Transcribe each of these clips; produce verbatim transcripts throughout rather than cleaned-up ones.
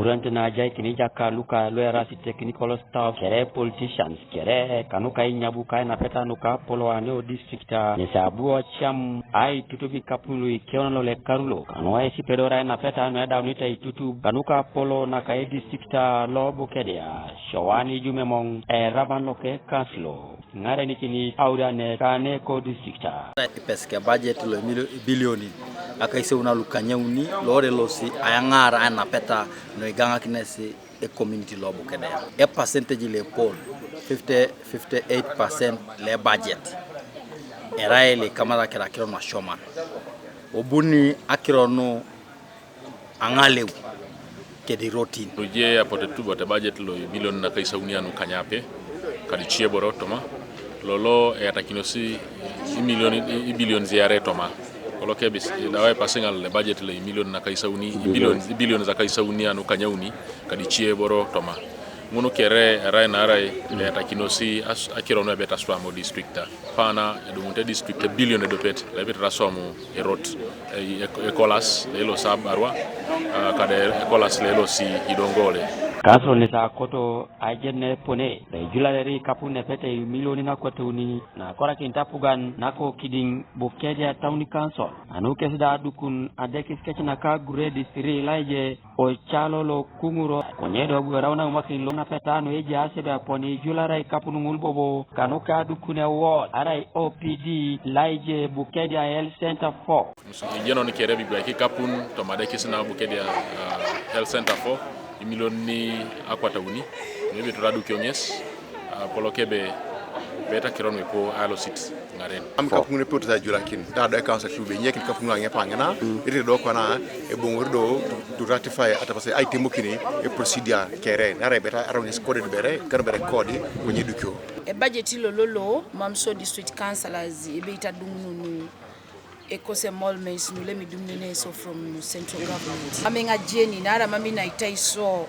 Urent na ajaikin ijaka luka lu eraasi technical staff kere politicians kere kanuka inyabu ka ainapeta nuka apolo ane o district a ŋesi abu ocam aitutub ikapun lu ikeunan lo lekaru lo kanu aisipedor ainapeta nu edaunit aitutub kanuka apolo naka edistrict a lo Bukedea. Sowani ijumemoŋ eraban loke council lo ŋarenikini audianet kane ko district a. Ipesike budget lo emilio- ibilionin akaiseuna lukanyauni lore losi ayaŋaar ainapeta noigaŋakinesi e community lo Bukedea. E percentage lo epol fifty, fifty eight percent lo budget erai lo ikamatakir akiro nu asioman. Obuni akiro nu aŋaleu kede irotin. Nuje apotu etubote budget lo ibilion nakaisauni anu kanyape kadi cieboro toma lolo eyatakinosi imilion ibilion ziare toma. Kolo kebis idawai pasiŋal le budget lo imilion nakaisauni ibilion ibilion zakaisauni anu kanyauni kadi cieboro toma. Ŋunu kere erai naarai eyatakinosi as- akiro nu ebet aswam o district a. Pana edumunte district ebilion edopet lo ebet aswam erot e- e- ekolas lo elosi abarwa, ah, kada ekolas lo elosi idongole. Kasol nesi akoto ajen nepone lo ijularere ikapun nepete imilioni nakwatauni nakorakinit apugan nako kidiŋ Bukedea Town Council anu kes da adukun adekis kec naka grade three laije ocalo lo Kuŋuro konye do abu erau naŋumakin lo napeta nu ejaas ebe aponi ijulara ikapun ŋul bobo kanuka adukun e ward arai O P D laije Bukedea Health Center four. Ejenon kere bibia kikapun tomadekis na Bukedea, ah, Health Center four imilion ni akwatauni nuebitor adukio ŋes, ah, kolo kebe beta kiron wepo alosit ŋaren. Am kapun ne put ta julakin da da council tu be nyekin kapun ŋe pa ŋena iri do kona eboŋori do to ratify atapase aitemokini e procedure kere nare beta aronis coded bere kan bere kodi konye dukio. E budget lo lolo mam so district councillors ebe itaduŋ nunu ekos emoluments nu lem idum nene so from central government. Mam eŋajeni nara mam inaitai so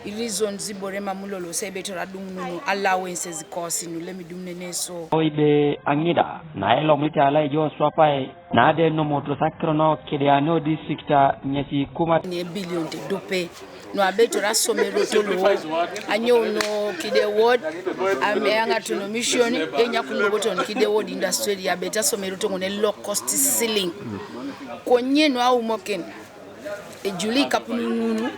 ireasons ibore mam lolo sebetor aduŋ nunu allowances kosi nu lem idum nene so. Oibe aŋida na elomit ala ijo swapai na de nomotos akiro no kidiane o district a ŋesi kuma. Ne billion te dope nu abetor asomero tolo anyou no kide ward ame aŋato no mission enyakun boboton kide ward industry abet asomero toŋon low cost ceiling. Konye nu aumoken ejuli ikapun ŋunu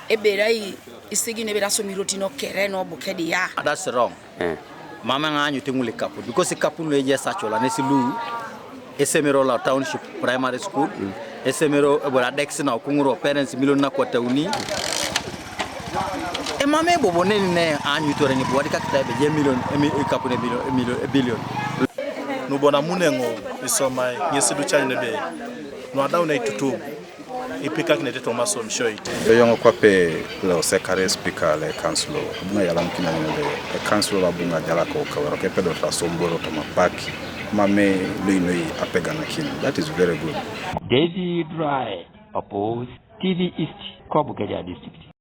eberai isigin eberai asomirotino kere no Bukedea. That's wrong. Eh. Mama ŋaanyut ŋul ikapun because ikapun lo eje sachola nesi lu esemero la township primary school esemero ebore adekis na okuŋuro parents milion nakwatauni. Emam ebobo neni ne aanyutore ŋibuadikakita ebe je emilion emi- ikapun emilion emilion ebilion. Nubona muneŋo isomai ŋesi ducany nebe nuadaun aitutum ipikakinete toma som shoit. Yoyoŋ kwape lo sekare spika le council abuŋa yalamukin anyun le council abuŋa jalako kawero kepedot asomboro toma baki mame loinoi apeganakin. That is very good. David Rai, Opus, T V East, Kobukeja District.